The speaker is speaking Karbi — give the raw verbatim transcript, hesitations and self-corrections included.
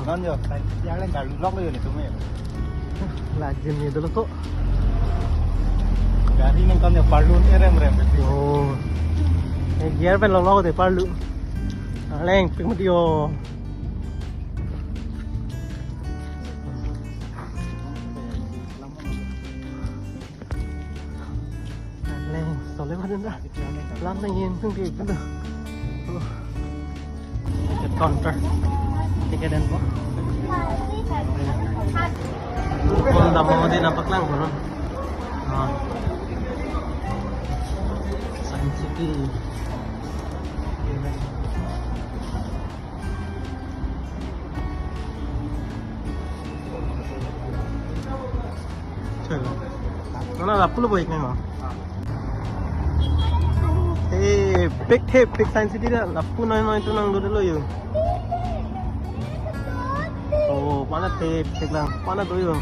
Non yo, thank you. Yang lain galu lok yo ni tum yo. Lajin ni dulu tuh. Gari nang kan yo parlun erem rem. Oh. Eh, gear pen lok lok de parlu. Aleng pik mati yo. Aleng, sole ba dun da. Lam nang yen tung di dun da. Oh. Ticket counter. Ticket and po. Kon dam mo din paklang ko non. Ah. Science City. Chalo. Nona lapu lo boy kena. Hey, pik the, pik Science City da. Lapu noi noi tu nang do lo yo. Oh, mana the, pik lang. Mana do yo.